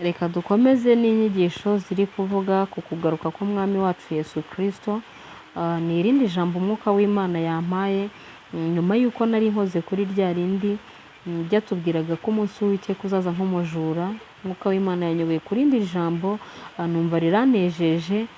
Reka dukomeze n'inyigisho ziri kuvuga ku kugaruka k'Umwami wacu Yesu Kristo. Ni irindi jambo Umwuka w'Imana yampaye nyuma y'uko nari nkoze kuri rya rindi ryatubwiraga ko umunsi w'Uwiteka uzaza nk'umujura. Umwuka w'Imana yanyoboye ku rindi jambo, numva riranejeje,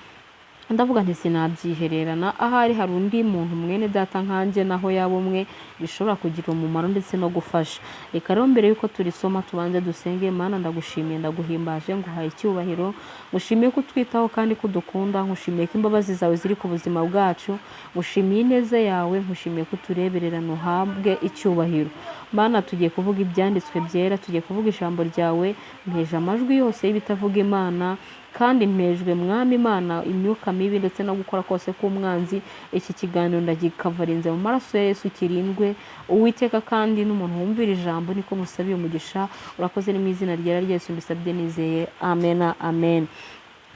ndavuga nti sinabyihererana, ahari hari undi muntu mwene data nkanjye naho yaba umwe bishobora kugira umumaro ndetse no gufasha. Reka rero mbere y'uko turisoma tubanze dusenge. Mana, ndagushimiye, ndaguhimbaje, nguhaye icyubahiro, ngushimiye ko utwitaho kandi ko udukunda, ngushimiye ko imbabazi zawe ziri ku buzima bwacu, ngushimiye ineza yawe, ngushimiye ko utureberera, ntuhabwe icyubahiro. Mana, tugiye kuvuga ibyanditswe byera, tugiye kuvuga ijambo ryawe, mpeje amajwi yose y'ibitavuga Imana, kandi mpejwe Mwami Imana imyuka mibi ndetse no gukora kose k'umwanzi. Iki kiganiro ndagikavarinze mu maraso ya Yesu, kirindwe Uwiteka, kandi n'umuntu wumvira ijambo niko musabiye umugisha. Urakoze, ni mu izina ryera rya Yesu mbisabye nizeye, amena, amen.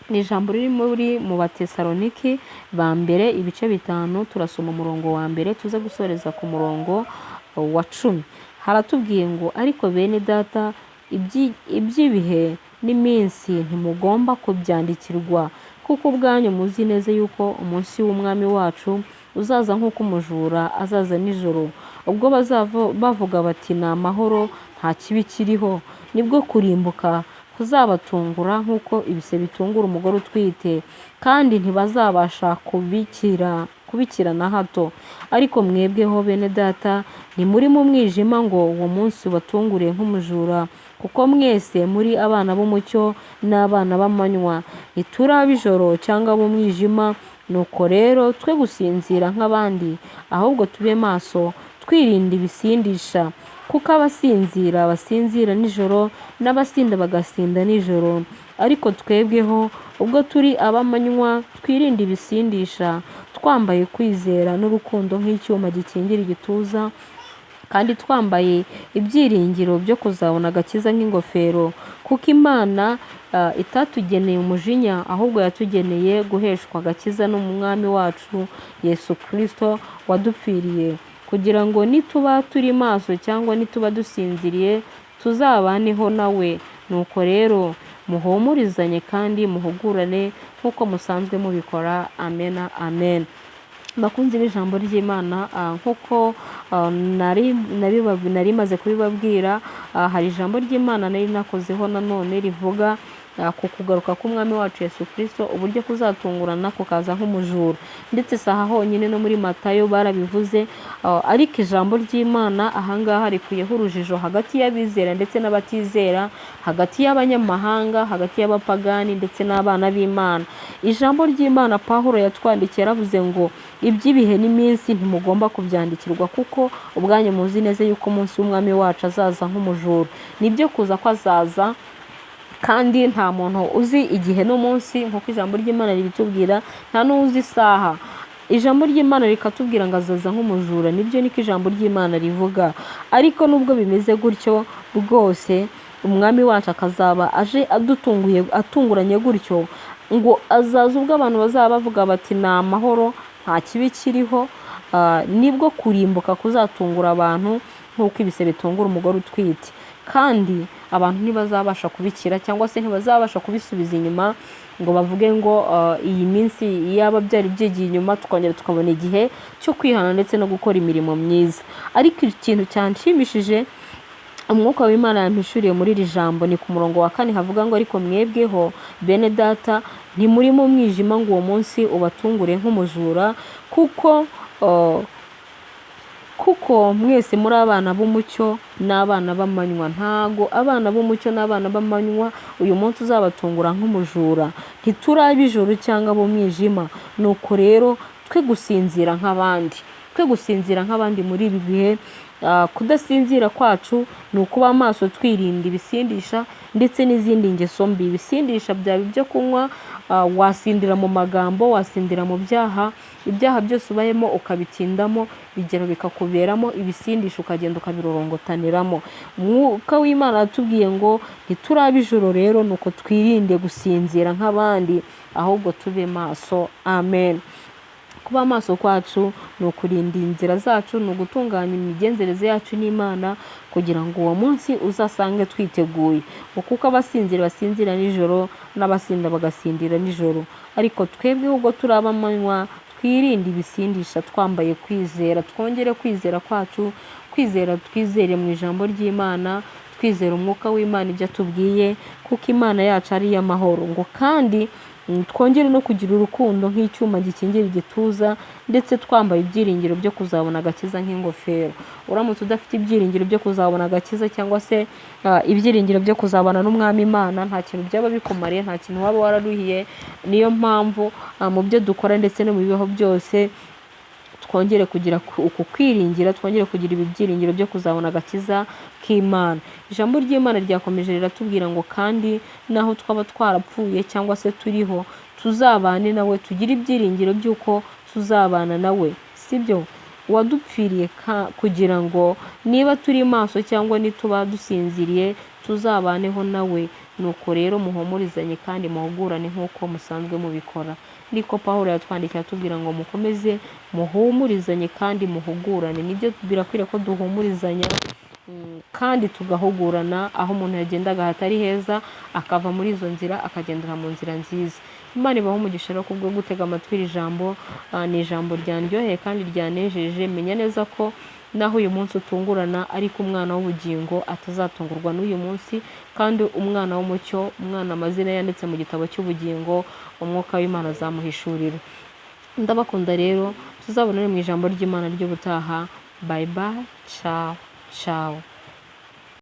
Ni ijambo riri muri mu Batesaloniki ba mbere ibice 5, turasoma umurongo wa mbere tuze gusoreza ku murongo wa 10. Haratubwiye ngo: ariko bene data, iby'ibihe n'iminsi ntimugomba kubyandikirwa, kuko ubwanyu muzi neza yuko umunsi w'Umwami wacu uzaza nk'uko umujura azaza nijoro. Ubwo bazava bavuga bati ni amahoro, nta kibi kiriho, nibwo kurimbuka kuzabatungura nk'uko ibise bitungura umugore utwite, kandi ntibazabasha kubikira na hato. Ariko mwebweho bene data, ntimuri mu mwijima ngo uwo munsi ubatungure nk'umujura, kuko mwese muri abana b'umucyo n'abana b'amanywa, ntituri ab'ijoro cyangwa ab'umwijima. Nuko rero twe gusinzira nk'abandi, ahubwo tube maso, twirinda ibisindisha, kuko abasinzira basinzira nijoro, n'abasinda bagasinda nijoro. Ariko twebweho ubwo turi ab'amanywa, twirinde ibisindisha, twambaye kwizera n'urukundo nk'icyuma gikingira igituza, kandi twambaye ibyiringiro byo kuzabona agakiza nk'ingofero, kuko Imana itatugeneye umujinya, ahubwo yatugeneye guheshwa agakiza n'Umwami wacu Yesu Kristo wadupfiriye, kugira ngo nituba turi maso cyangwa nituba dusinziriye tuzabaneho nawe. Nuko rero muhumurizanye kandi muhugurane nk'uko musanzwe mubikora. Amena, amen. Bakunzi b'ijambo ry'Imana, nk'uko nari maze kubibabwira, hari ijambo ry'Imana nari nakozeho nanone rivuga ku kugaruka k'Umwami wacu Yesu Kristo, uburyo kuzatungurana kukaza nk'umujura. Ndetse si aha honyine, no muri Matayo barabivuze, ariko ijambo ry'Imana ahangaha rikuyeho urujijo hagati y'abizera ndetse n'abatizera, hagati y'abanyamahanga, hagati y'abapagani ndetse n'abana b'Imana. Ijambo ry'Imana Pawulo yatwandikiye yaravuze ngo iby'ibihe n'iminsi ntimugomba kubyandikirwa, kuko ubwanyu muzi neza yuko umunsi w'Umwami wacu azaza nk'umujura. Nibyo, kuza ko azaza, kandi nta muntu uzi igihe n'umunsi nk'uko ijambo ry'Imana ribitubwira, nta n'uzi isaha. Ijambo ry'Imana rikatubwira ngo azaza nk'umujura, nibyo niko ijambo ry'Imana rivuga. Ariko nubwo bimeze gutyo bwose, Umwami wacu akazaba aje adutunguye, atunguranye gutyo, ngo azaza ubwo abantu bazaba bavuga bati ni amahoro, nta kibi kiriho, nibwo kurimbuka kuzatungura abantu nk'uko ibise bitungura umugore utwite, kandi abantu ntibazabasha kubikira cyangwa se ntibazabasha kubisubiza inyuma ngo bavuge ngo iyi minsi yaba byari byigiye inyuma tukongera tukabona igihe cyo kwihana ndetse no gukora imirimo myiza. Ariko ikintu cyanshimishije Umwuka w'Imana yampishuriye muri iri jambo ni ku murongo wa 4, havuga ngo ariko mwebweho bene data, ntimuri mu mwijima ngo uwo munsi ubatungure nk'umujura, kuko mwese muri abana b'umucyo n'abana b'amanywa. Ntago abana b'umucyo n'abana b'amanywa uyu munsi uzabatungura nk'umujura, ntituri ab'ijoro cyangwa ab'umwijima. Nuko rero twe gusinzira nk'abandi, twe gusinzira nk'abandi muri ibi bihe. Kudasinzira kwacu ni ukuba maso, twirinda ibisindisha ndetse n'izindi ngeso mbi. Ibisindisha byaba ibyo kunywa, wasindira mu magambo, wasindira mu byaha, ibyaha byose ubayemo ukabitindamo, bigera bikakuberamo ibisindisha, ukagenda ukabirorongotaniramo. Umwuka w'Imana yatubwiye ngo ntituri ab'ijoro rero, nuko twirinde gusinzira nk'abandi, ahubwo tube maso. Amen. Kuba maso kwacu ni ukurinda inzira zacu, ni ugutunganya imigenzereze yacu n'Imana kugira ngo uwo munsi uzasange twiteguye. Ngo kuko abasinzira basinzira nijoro n'abasinda bagasindira nijoro, ariko twebwe ubwo turi ab'amanywa twirinde ibisindisha twambaye kwizera, twongere kwizera kwacu, kwizera twizere mu ijambo ry'Imana, twizere umwuka w'Imana ibyo atubwiye, kuko Imana yacu ari iy'amahoro. Ngo kandi twongere no kugira urukundo nk'icyuma gikingira igituza, ndetse twambaye ibyiringiro byo kuzabona agakiza nk'ingofero. Uramutse udafite ibyiringiro byo kuzabona agakiza cyangwa se ibyiringiro byo kuzabana n'Umwami Imana, nta kintu byaba bikumariye, nta kintu waba wararuhiye. Niyo mpamvu mu byo dukora ndetse no mu bibaho byose twongere kugira uku kwiringira, twongere kugira ibi byiringiro byo kuzabona agakiza k'Imana. Ijambo ry'Imana ryakomeje riratubwira ngo kandi naho twaba twarapfuye cyangwa se turiho, tuzabane nawe, tugire ibyiringiro by'uko tuzabana nawe, sibyo? Uwadupfiriye kugira ngo niba turi maso cyangwa nituba dusinziriye tuzabaneho nawe. Nuko rero muhumurizanye kandi muhugurane nk'uko musanzwe mubikora. Niko Pawulo yatwandikiye atubwira ngo mukomeze muhumurizanye kandi muhugurane. Nibyo, birakwiriye ko duhumurizanya kandi tugahugurana, aho umuntu yagendaga hatari heza akava muri izo nzira akagendera mu nzira nziza. Imana ibahe umugisha rero kubwo gutega amatwi iri jambo. Ni ijambo ryanryoheye kandi ryanejeje. Menya neza ko naho uyu munsi utungurana, ariko umwana w'ubugingo atazatungurwa n'uyu munsi, kandi umwana w'umucyo, umwana amazina yanditse mu gitabo cy'ubugingo, umwuka w'Imana azamuhishurira. Ndabakunda rero, tuzabonane mu ijambo ry'Imana ry'ubutaha. Bye bye, ciao ciao.